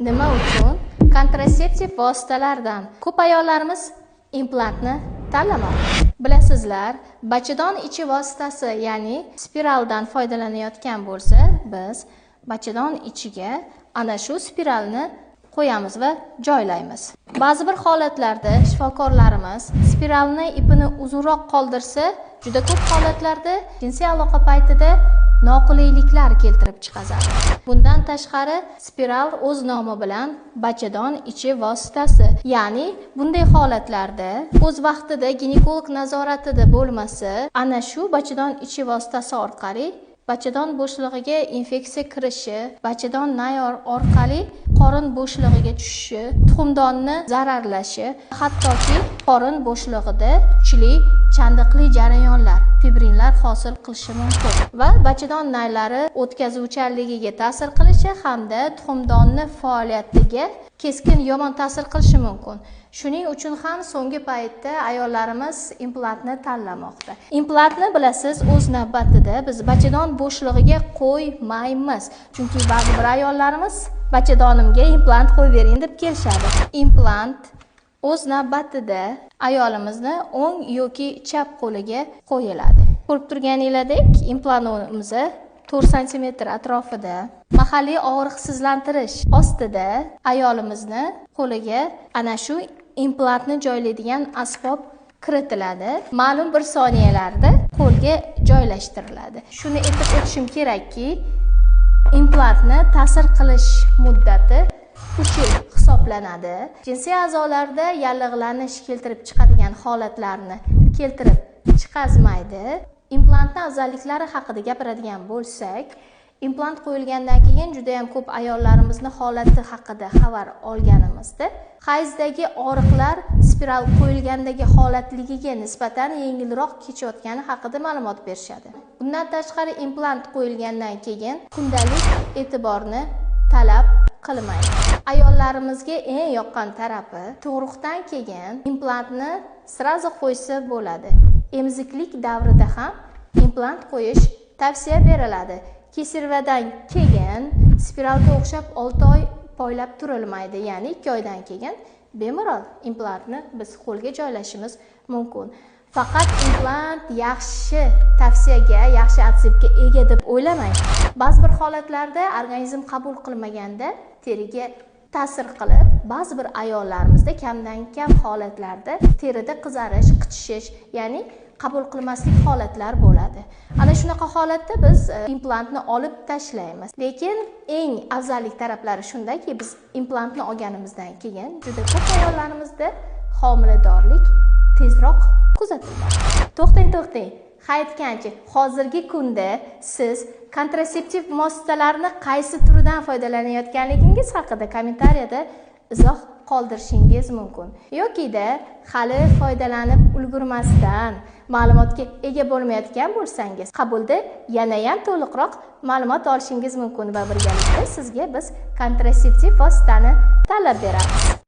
Nima uchun kontraseptiv vositalardan ko'p ayollarimiz implantni tanlamoqda? Bilasizlar, bachadon ichi vositasi, ya'ni spiraldan foydalanayotgan bo'lsa, biz bachadon ichiga ana shu spiralni qo'yamiz va joylaymiz. Ba'zi bir holatlarda shifokorlarimiz spiralni ipini uzunroq qoldirsa, juda ko'p holatlarda jinsiy aloqa paytida noqulayliklar keltirib chiqazadi. Bundan tashqari, spiral o'z nomi bilan bachadon ichi vositasi, ya'ni bunday holatlarda o'z vaqtida ginekolog nazoratida bo'lmasa, ana shu bachadon ichi vositasi orqali bachadon bo'shlig'iga infeksiya kirishi, bachadon nay orqali qorin bo'shlig'iga tushishi, tuxumdonni zararlashi, hattoki qorin bo'shlig'ida kuchli chandiqli jarayonlar, fibrinlar hosil qilishi mumkin va bachadon naylari o'tkazuvchanligiga ta'sir qilishi hamda tuxumdonni faoliyatiga keskin yomon ta'sir qilishi mumkin. Shuning uchun ham so'nggi paytda ayollarimiz implantni tanlamoqda. Implantni, bilasiz, o'z navbatida biz bachadon bo'shlig'iga qo'ymaymiz. Chunki ba'zi bir ayollarimiz "Bachadonimga implant qo'yib bering", deb kelishadi. Implant o'z navbatida ayolimizni o'ng yoki chap qo'liga qo'yiladi. Ko'rib turganinglardek, implantimiz 4 santimetr atrofida mahalliy og'riqsizlantirish ostida ayolimizni qo'liga ana shu implantni joylaydigan asbob kiritiladi. Ma'lum bir soniyalarda qo'lga joylashtiriladi. Shuni aytib o'tishim kerakki, implantni ta'sir qilish muddati 3 yil hisoblanadi. Jinsiy a'zolarda yallig'lanish keltirib chiqadigan holatlarni keltirib chiqazmaydi. Implantni afzalliklari haqida gapiradigan bo'lsak, implant qo'yilgandan keyin juda ham ko'p ayollarimizni holati haqida xabar olganimizda, hayzdagi og'riqlar spiral qo'yilgandagi holatligiga nisbatan yengilroq kechayotgani haqida ma'lumot berishadi. Bundan tashqari, implant qo'yilgandan keyin kundalik e'tiborni talab qilmaydi. Ayollarimizga eng yoqqan tarafi, tug'ruqdan keyin implantni сразу qo'ysa bo'ladi. Emiziklik davrida ham implant qo'yish tavsiya beriladi. Кесарево dan keyin spiralga o'xshab 6 oy poylab turilmaydi, ya'ni 2 oydan keyin bemalol implantni biz qo'lga joylashimiz mumkin. Faqat implant yaxshi tavsiyaga, yaxshi отзыв ga ega deb o'ylamang. Ba'zi bir holatlarda organizm qabul qilmaganda teriga ta'sir qilib, ba'zi bir ayollarimizda kamdan kam holatlarda terida qizarish, qichishish, ya'ni qabul qilmaslik holatlar bo'ladi. Ana shunaqa holatda biz implantni olib tashlaymiz. Lekin eng afzallik taraflari shundaki, biz implantni olganimizdan keyin juda ko'p ayollarimizda homiladorlik tezroq kuzatiladi. To'xtang, to'xtang. Ha, aytgancha, hozirgi kunda siz kontraseptiv vositalarni qaysi turidan foydalanayotganligingiz haqida kommentariyada izoh qoldirishingiz mumkin. Yokida hali foydalanib ulgurmasdan ma'lumotga ega bo'lmayotgan bo'lsangiz, qabulda yanayam to'liqroq ma'lumot olishingiz mumkin va birgalikda sizga biz kontraseptiv vositani tanlab beramiz.